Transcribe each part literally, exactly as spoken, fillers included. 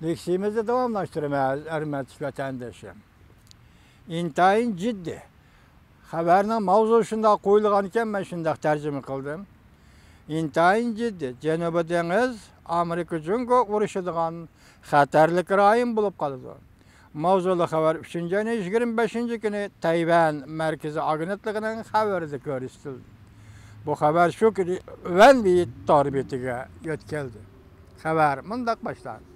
لېكسىيىمىزنى داۋاملاشتۇرىمىز، ھۆرمەتلىك ۋەتەندىشىم. ئىنتايىن جىددىي. خەۋەرنىڭ ماۋزۇسى شۇنداق قويۇلغانىكەن، مەن شۇنداق تەرجىمە قىلدىم. ئىنتايىن جىددىي. جەنۇبىي دېڭىز ئامېرىكا جۇڭگو ئۇرۇشىدىغان خەتەرلىك رايون بولۇپ قالىدۇ. ماۋزۇلۇق خەۋەر ئۈچىنچى ئاينىڭ يىگىرمە بەشىنچى كۈنى تەيۋەن مەركىزىي ئاگېنتلىقىنىڭ خەۋىرىدە كۆرسىتىلدى. بۇ خەۋەر شۇ كۈنى ۋەنۋېي تور بېتىگە يۆتكەلدى. خەۋەر مۇنداق باشلاندى.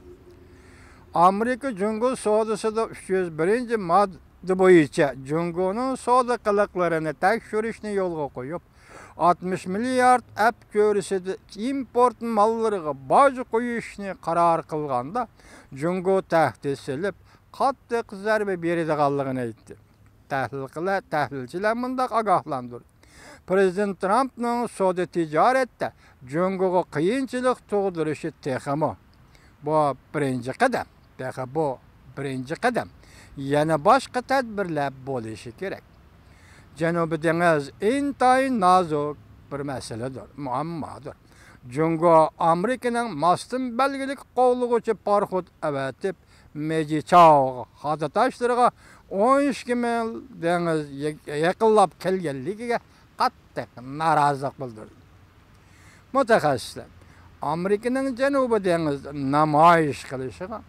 ئامېرىكا جۇڭگو سودىسىدا ئۈچ يۈز بىرىنچى ماددا بويىچە جۇڭگونىڭ سودا قىلىقلىرىنى تەكشۈرۈشنى يولغا قويۇپ، ئاتمىش مىليارد ئەپ كۆرىسىدە ئىمپورت ماللىرىغا باج قويۇشنى قارار قىلغاندا، جۇڭگو تەھدىت سېلىپ، قاتتىق زەربە بېرىدىغانلىقىنى ئېيتتى. تەھلىلچىلەر، تەھلىلچىلەر مۇنداق ئاگاھلاندۇردى. پىرېزىدېنت ترامپنىڭ سودا تىجارەتتە جۇڭگوغا قىيىنچىلىق تۇغدۇرۇشى تېخىمۇ، بۇ بىرىنچى قەدەم، تېخى بۇ بىرىنچى قەدەم، يەنە باشقا تەدبىرلەر بولۇشى كېرەك. جەنۇبىي دېڭىز ئىنتايىن نازۇك بىر مەسىلىدۇر، مۇئەممادۇر. جۇڭگو ئامېرىكىنىڭ ماستىن بەلگىلىك قوغلىغۇچى پاراخوت ئەۋەتىپ، مېجىچاۋ خادا تاشلىرىغا ئون ئىككى مىل دېڭىز يېقىنلاپ كەلگەنلىكىگە قاتتىق نارازىلىق بىلدۈردى. مۇتەخەسسىسلەر ئامېرىكىنىڭ جەنۇبىي دېڭىزدا نامايىش قىلىشىغا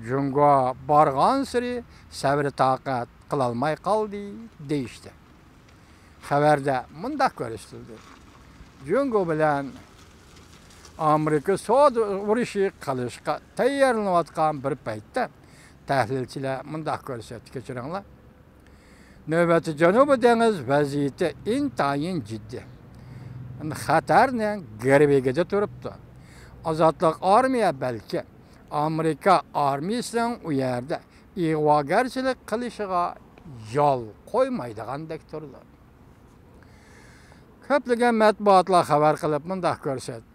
جۇڭگو بارغانسېرى سەۋر-تاقەت قىلالماي قالدى، دېيىشتى. خەۋەردە مۇنداق كۆرسىتىلدى: جۇڭگو بىلەن ئامېرىكا سودا ئۇرۇشى قىلىشقا تەييارلىنىۋاتقان بىر پەيتتە، تەھلىلچىلەر مۇنداق كۆرسەتتى، كەچۈرۈڭلار. نۆۋەتتە جەنۇبىي دېڭىز ۋەزىيىتى ئىنتايىن جىددىي. خەتەرنىڭ گىرۋىكىدە تۇرۇپتۇ. ئازادلىق ئارمىيە بەلكى ئامېرىكا ئارمىيىسىنىڭ ئۇ يەردە ئىغۋاگەرچىلىك قىلىشىغا يول قويمايدىغاندەك تۇرىدۇ. كۆپلىگەن مەتبۇئاتلار خەۋەر قىلىپ مۇنداق كۆرسەتتى: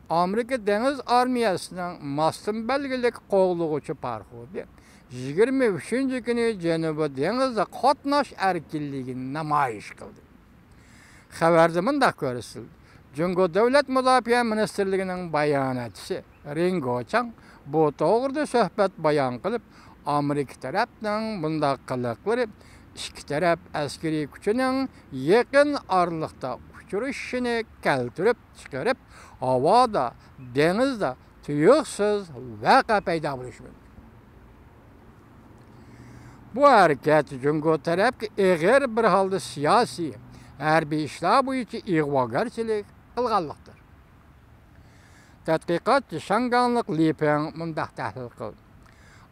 ئامېرىكا دېڭىز ئارمىيەسىنىڭ ماستىن بەلگىلىك قوغلىغۇچى پاراخوتى يىگىرمە ئۈچىنچى كۈنى جەنۇبىي دېڭىزدا قاتناش ئەركىنلىكىنى نامايىش قىلدى. خەۋەردە مۇنداق كۆرسىتىلدى: جۇڭگو دۆلەت مۇداپىئە مىنىستىرلىكىنىڭ باياناتچىسى رېڭ گوچاڭ بۇ توغرىدا سۆھبەت بايان قىلىپ، ئامېرىكا تەرەپنىڭ بۇنداق قىلىقلىرى ئىككى تەرەپ ئەسكىرىي كۈچىنىڭ يېقىن ئارىلىقتا ئۇچرىشىشىنى كەلتۈرۈپ چىقىرىپ، ھاۋادا، دېڭىزدا تۇيۇقسىز ۋەقە پەيدا بولۇشى مۇمكىن. بۇ ھەرىكەت جۇڭگو تەرەپكە ئېغىر بىر ھالدا سىياسىي، ھەربىي ئىشلار بويىچە ئىغۋاگەرچىلىك قىلغانلىقتۇر. تەتقىقاتچى شياڭگاڭلىق لى پېڭ مۇنداق تەھلىل قىلدى: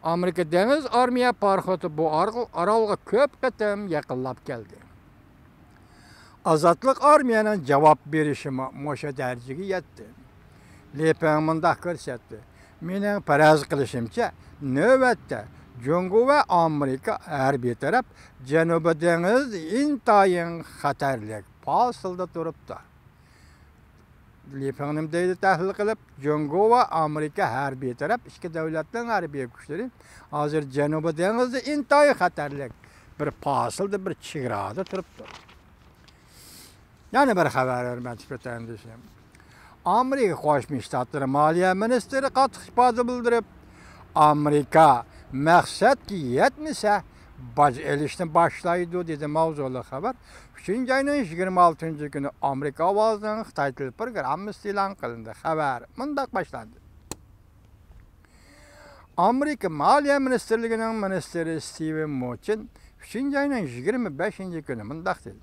ئامېرىكا دېڭىز ئارمىيە پاراخوتى بۇ ئارال-، ئارالغا كۆپ قېتىم يېقىنلاپ كەلدى. ئازادلىق ئارمىيەنىڭ جاۋاب بېرىشىمۇ مۇشۇ دەرىجىگە يەتتى. لى پېڭ مۇنداق كۆرسەتتى: مېنىڭ پەرەز قىلىشىمچە، نۆۋەتتە جۇڭگو ۋە ئامېرىكا ھەربىي تەرەپ جەنۇبىي دېڭىزدا ئىنتايىن خەتەرلىك پاسىلدا تۇرۇپتۇ. لى پېڭ نېمە دەيدۇ تەھلىل قىلىپ، جۇڭگو ۋە ئامېرىكا ھەربىي تەرەپ ئىككى دۆلەتنىڭ ھەربىي كۈچلىرى ھازىر جەنۇبىي دېڭىزدا ئىنتايىن خەتەرلىك بىر پاسىلدا، بىر چېگرادا تۇرۇپتۇ. يەنە بىر خەۋەر، ھۆرمەتلىك ۋەتەندىشىم. ئامېرىكا قوشما شتاتلىرى مالىيە مىنىستىرى قاتتىق ئىپادە بىلدۈرۈپ، ئامېرىكا مەقسەتكە يەتمىسە، باج ئېلىشنى باشلايدۇ، دېدى. ماۋزۇلۇق خەۋەر ئۈچىنچى ئاينىڭ يىگىرمە ئالتىنچى كۈنى ئامېرىكا ئاۋازىنىڭ خىتاي تىل پروگراممىسىدا ئېلان قىلىندى. خەۋەر مۇنداق باشلاندى. ئامېرىكا مالىيە مىنىستىرلىكىنىڭ مىنىستىرى ستىۋېن مۇچىن ئۈچىنچى ئاينىڭ يىگىرمە بەشىنچى كۈنى مۇنداق دېدى: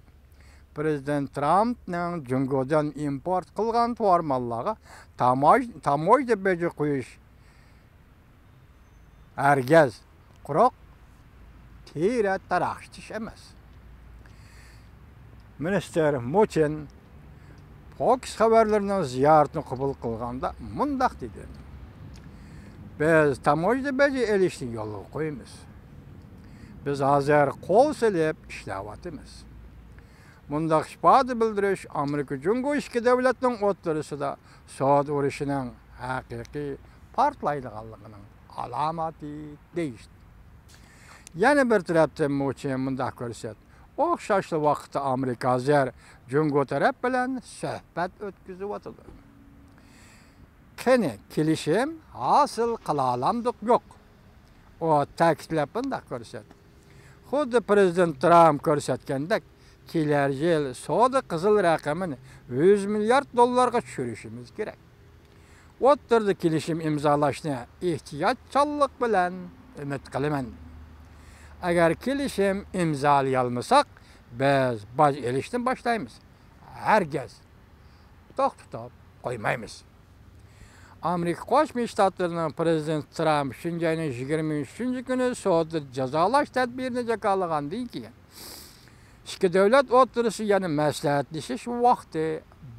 پىرېزىدېنت ترامپنىڭ جۇڭگودىن ئىمپورت قىلغان تاۋار ماللارغا تاموژ-، تاموژنا بېجى قويۇش ھەرگىز قۇرۇق تېرە تاراقشىتىش ئەمەس. مىنىستىر مۇچىن فوكس خەۋەرلىرىنىڭ زىيارىتىنى قوبۇل قىلغاندا مۇنداق دېدى: بىز تاموژنا بېجى ئېلىشنى يولغا قويىمىز. بىز ھازىر قول سېلىپ ئىشلەۋاتىمىز. مۇنداق ئىپادە بىلدۈرۈش ئامېرىكا جۇڭگو ئىككى دۆلەتنىڭ ئوتتۇرىسىدا سودا ئۇرۇشىنىڭ ھەقىقىي پارتلايدىغانلىقىنىڭ ئالامىتى دېيىشتى. يەنە بىر تەرەپتىن مۇچىن مۇنداق كۆرسەتتى: ئوخشاشلا ۋاقىتتا ئامېرىكا ھازىر جۇڭگو تەرەپ بىلەن سۆھبەت ئۆتكۈزۈۋاتىدۇ. قېنى، كېلىشىم ھاسىل قىلالامدۇق، يوق؟ ئۇ تەكىتلەپ مۇنداق كۆرسەتتى: خۇددى پىرېزىدېنت ترامپ كۆرسەتكەندەك، كېلەر يىل سودا قىزىل رەقىمىنى يۈز مىليارد دوللارغا چۈشۈرۈشىمىز كېرەك. ئوتتۇرىدا كېلىشىم ئىمزالاشنى ئېھتىياتچانلىق بىلەن ئۈمىد قىلىمەن. ئەگەر كېلىشىم ئىمزالىيالمىساق، بىز باج ئېلىشتىن باشلايمىز. ھەرگىز توختىتىپ قويمايمىز. ئامېرىكا قوشما شتاتلىرىنىڭ پىرېزىدېنتى ترامپ شىنجاڭنى يىگىرمە ئۈچىنچى كۈنى سودا جازالاش تەدبىرىنى جاكارلىغاندىن كېيىن، ئىككى دۆلەت ئوتتۇرىسىدا يەنە مەسلىھەتلىشىش ۋاقتى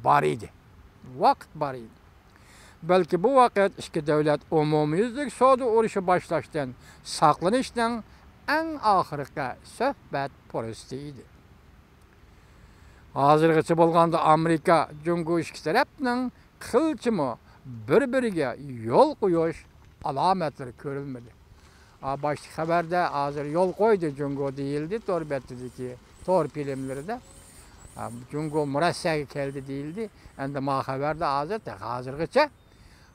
بار ئىدى. ۋاقىت بار ئىدى. بەلكى بۇ ۋاقىت ئىككى دۆلەت ئومۇميۈزلۈك سودا ئۇرۇشى باشلاشتىن ساقلىنىشنىڭ ئەڭ ئاخىرقى سۆھبەت پۇرسىتى ئىدى. ھازىرغىچە بولغاندا ئامېرىكا، جۇڭگو ئىككى تەرەپنىڭ قىلچىمۇ بىر-بىرىگە يول قويۇش ئالامەتلىرى كۆرۈلمىدى. ھا، باشتا خەۋەردە ھازىر يول قويدى جۇڭگو دېيىلدى، تور بەتىدىكى تور فىلىملىرىدە. ھا، جۇڭگو مۇرەسسەگە كەلدى دېيىلدى. ئەمدى ما خەۋەردە ھازىر، تېخى ھازىرغىچە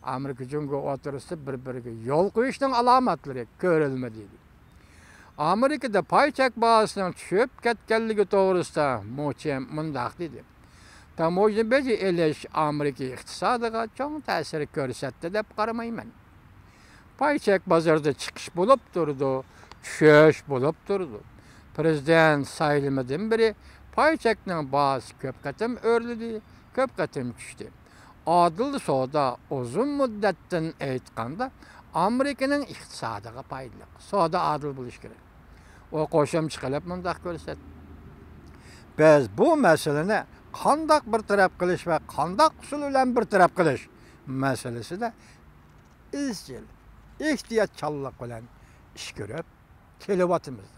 ئامېرىكا جۇڭگو ئوتتۇرىسىدا بىر-بىرىگە يول قويۇشنىڭ ئالامەتلىرى كۆرۈلمىدى. ئامېرىكىدا پاي چەك باھاسىنىڭ چۈشۈپ كەتكەنلىكى توغرىسىدا مو چىن مۇنداق دېدى: تاموژنا بېجى ئېلىش ئامېرىكا ئىقتىسادىغا چوڭ تەسىر كۆرسەتتى دەپ قارىمايمەن. پاي چەك بازىرىدا چىقىش بولۇپ تۇرىدۇ، چۈشۈش بولۇپ تۇرىدۇ. پىرېزىدېنت سايلىمىدىن بېرى پاي چەكنىڭ باھاسى كۆپ قېتىم ئۆرلىدى، كۆپ قېتىم چۈشتى. ئادىل سودا ئۇزۇن مۇددەتتىن ئېيتقاندا ئامېرىكىنىڭ ئىقتىسادىغا پايدىلىق. سودا ئادىل بولۇشى كېرەك. ئۇ قوشۇمچە قىلىپ مۇنداق كۆرسەتتى: بىز بۇ مەسىلىنى قانداق بىر تەرەپ قىلىش ۋە قانداق ئۇسۇل بىلەن بىر تەرەپ قىلىش مەسىلىسىدە ئىزچىل ئېھتىياتچانلىق بىلەن ئىش كۆرۈپ كېلىۋاتىمىز.